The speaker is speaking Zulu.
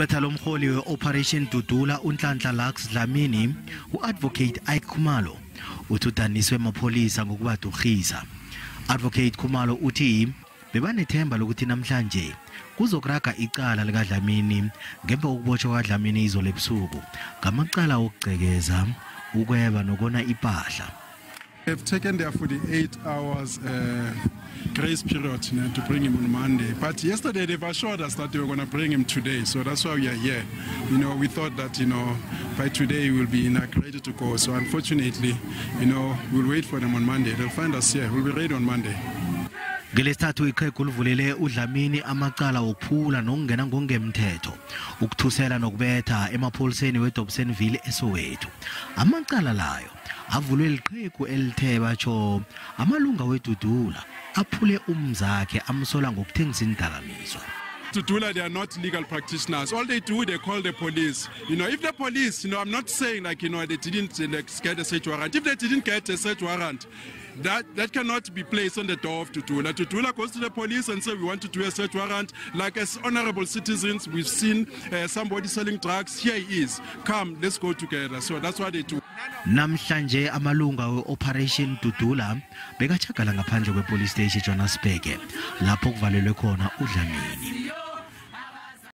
Igqwetha lomholi we-Operation Dudula uNhlanhla Lux Dlamini, u-Advocate Ike Khumalo, uthi udaniswe mapholisa ngokubadurhisa. Advocate Khumalo uthi bebanethemba lokuthi namhlanje kuzokuraga icala likaDlamini ngemva kokubotshwa kwaDlamini izolo ebusuku ngamacala okugcekeza, ukweba nokona ipahla. They've taken their 48 hours grace period to bring him on Monday. But yesterday they've assured us that they were going to bring him today. So that's why we are here. We thought that by today we'll be ready to go. So unfortunately, we'll wait for them on Monday. They'll find us here. We'll be ready on Monday. Ngelesithathu iqhegu livulele uDlamini amacala wokuphula nokungena ngokungemthetho, ukuthusela nokubetha emapholiseni weDobsonville eSoweto. Amacala layo avulwe liqhegu elithe batsho amalunga weDudula aphule umzakhe amsola ngokuthengisa indakamizwa. Dudula, they are not legal practitioners. All they do, they call the police. If the police, I'm not saying like, they didn't like, get a search warrant. If they didn't get a search warrant, that cannot be placed on the door of Dudula. Dudula goes to the police and say, we want to do a search warrant. Like as honorable citizens, we've seen somebody selling drugs. Here he is. Come, let's go together. So that's what they do. Namhlanje amalunga we-Operation Dudula bekachagala ngaphandle kwe-police station eJohannesburg lapho kuvalelwe khona uDlamini.